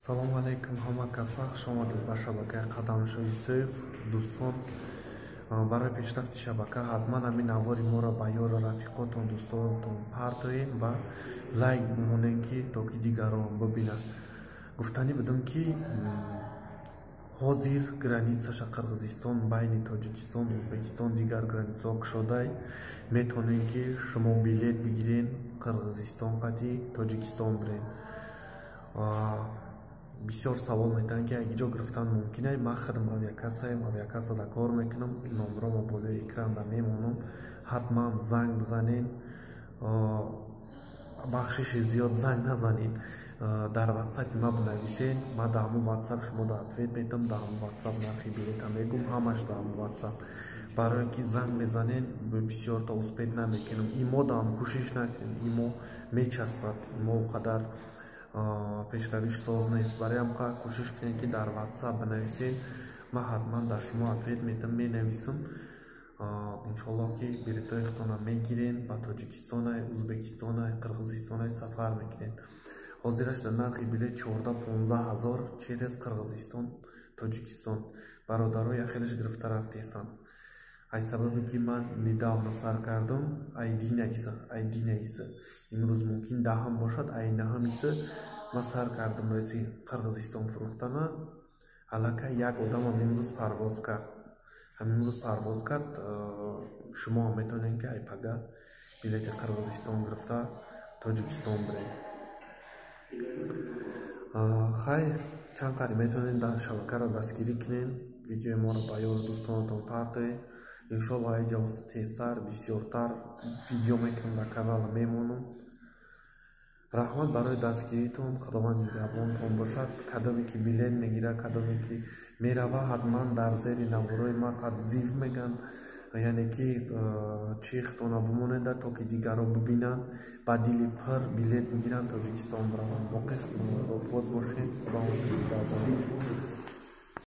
Салому алайкум, ҳама каса, хуш омадед ба шабакаи Қадамшо Юсуф. Дӯстон, барои пешрафти шабака ҳатман ҳамин навори моро ба ёру рафиқотон, дӯстонтон партоед ва лайк бимонед, ки то ки дигарон бибинанд. Гуфтанӣ будам, ки ҳозир границаша Қирғизистон байни Тоҷикистон, Ӯзбекистон, дигар границаҳо кушодай, метавонед, ки шумо билет бигирен, Қирғизистон қати Тоҷикистон бирен. Бисёр савол метаҳанд, ки ягиҷо гирифтан мумкин ай. Ман худам авиакассаем, авиакассада кор мекунам. Номромо болои экранда мемонам, ҳатман занг бизанен. Бахшиши зиёд, занг назанед, дар ватсапи ма бинависен. Ма дар ҳамун ватсап шумо да ответ метам, дар ҳамун ватсап нархи билета мегум, ҳамаш дар ҳамун ватсап. Барое ки занг мезанен, бисёрта успеть намекунам. Имодаам кӯшиш накунем, имо мечаспад, имо о қадар пешравиш соз нест. Барои ҳамқа кӯшиш кунед, ки дар ватсап бинависед. Ман ҳатман дар шумо ответ метам, менависам. Иншоаллоҳ, ки билетҳои худтонро мегирен, ба Тоҷикистонай, Ӯзбекистонай, Қирғизистонай сафар мекунед. Ҳозираш дар нархи билет 14-15 ҳазор через Қирғизистон Тоҷикистон. Бародаро, яхелеш гирифта рафтесанд. Ай сабабе ки ман недавно сар кардам, ай динаиса, ай динаиса, имрӯз мумкин 10-ам бошад, ай 9-ам иса ман сар кардам рейси Қирғизистон фурӯхтана. Аллакай як одамам имрӯз парвоз кард, ҳамин рӯз парвоз кард. Шумо ҳам метавонед, ки ай пага билети Қирғизистон гирифта, Тоҷикистон биред. Хайр, чанд қари метавонед дар шабакаро дастгирӣ кунед, видеои моро ба ёру дӯстонатон партоед. Иншоалло, айҷа тезтар, бисёртар видео мекунам, дар канала мемонам. Раҳмат барои дастгиритон, Худованд нигаҳбонтон бошад. Кадоме ки билет мегирад, кадоме ки мерава, ҳатман дар зери наворои ман отзыв мегӯянд, яъне ки чӣ худтона бимонеда, то ки дигарро бибинанд, ба дили пур билет бигиранд, Тоҷикистон бираванд. Боқӣ обод бошед, Худованд нигаҳбон.